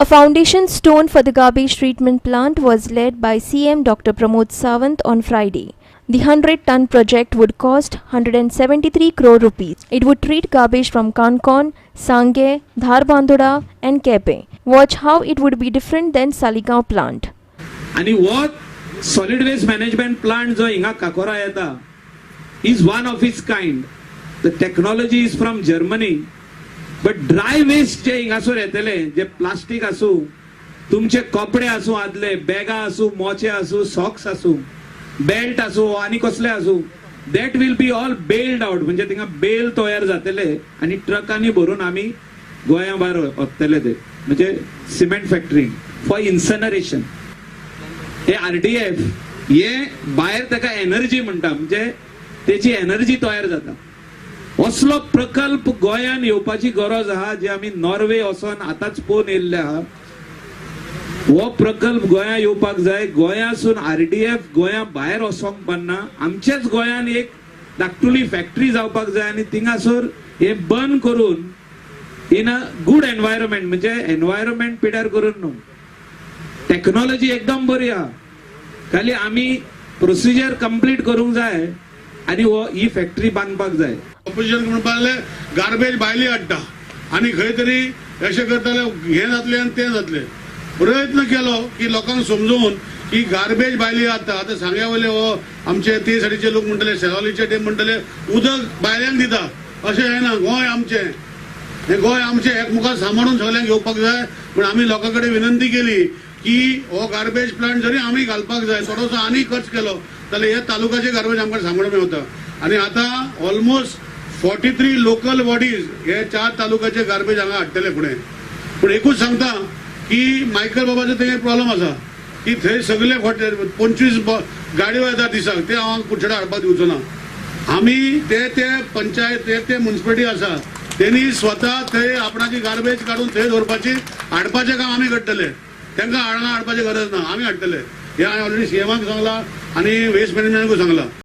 A foundation stone for the garbage treatment plant was laid by CM Dr. Pramod Sawant on Friday. The 100-ton project would cost 173 crore rupees. It would treat garbage from Canacona, Sanguem, Dharbandora and Quepem. Watch how it would be different than Saligao plant. आणि हो solid waste management plant जो हिंगा काकोरा येता is one of its kind. The technology is from Germany, but dry waste जे हिंगासर येतले, जे plastic आसूं, तुमचे कपडे आसूं, आदले बॅगां आसूं, मोचे आसूं, सॉक्स आसूं, बेल्ट आसूं आनी कसले आसूं, that will be all baled out. म्हणजे थिंगा बेल तयार जातले आनी ट्रकांनी भरून आमी गोंया भायर वतले. ते म्हणजे सिमेंट फॅक्टरी फॉर इन्सनरेशन. हे आरडीएफ हे भायर ताका एनर्जी म्हणटा, म्हणजे तेची एनर्जी तयार जाता. असलो प्रकल्प गोंयान येवपाची गरज आहा, जे आमी नॉर्वे वचोन आतांच पळोवन येयल्ले आहा. हो प्रकल्प गोंया येवपाक जाय. गोंयासून आरडीएफ गोंया भायर वचोंक पडना. आमच्याच गोंयान एक धाकटुली फॅक्टरी जावपाक जाय आनी थिंगासर हे बंद करून इन अ गुड एनवायरमेंट, म्हणजे एनवायरमेंट पिड्यार करून न्हू. टेक्नॉलॉजी एकदम बरी आहा, खाली आमी प्रोसिजर कंप्लीट करूंक जाय आनी हो ही फॅक्टरी बांदपाक जाय. ऑपोजिशन म्हणपाक लागले, गार्बेज भायली हाडटा आनी खंय तरी अशें करताले, हें जातलें आनी तें जातलें. प्रयत्न केलो की लोकांक समजून की गार्बेज भायली हाडटा. आतां सांग्या वयले हो आमचे ते सायडीचे लोक म्हणटले, सेरावलीचे ते म्हणटले, उदक भायल्यांक दिता. अशें जायना. गोंय आमचें, हें गोंय आमचें, एक मुखार सांबाळून सगल्यांक घेवपाक जाय. पूण आमी लोकां कडेन विनंती केली की हो गार्बेज प्लांट जरी आमी घालपाक जाय, थोडोसो आनी खर्च केलो जाल्यार हे तालुक्याचे गार्बेज आमकां सांबाळून मेवता. आनी आतां ऑलमोस्ट 43 लोकल बॉडीज हे चार तालुक्याचे गार्बेज हांगा हाडटले फुडें. पूण एकूच सांगता की मायकल बाबाचो थंय प्रॉब्लम आसा की थंय सगळे 25 गाडयो येता दिसाक, ते हांव कुडचडे हाडपाक दिवचो ना. आमी ते ते पंचायत, ते ते म्युन्सिपालिटी आसा, तेणी स्वता थंय आपणाची गार्बेज काडून थंय दवरपाची, हाडपाचें काम आमी करतले. तांकां हांगा हाडपाची गरज ना, आमी हाडटले. हें हांवें ऑलरेडी सीएमाक सांगलां आनी वेस्ट मॅनेजमेंटाकूय सांगलां.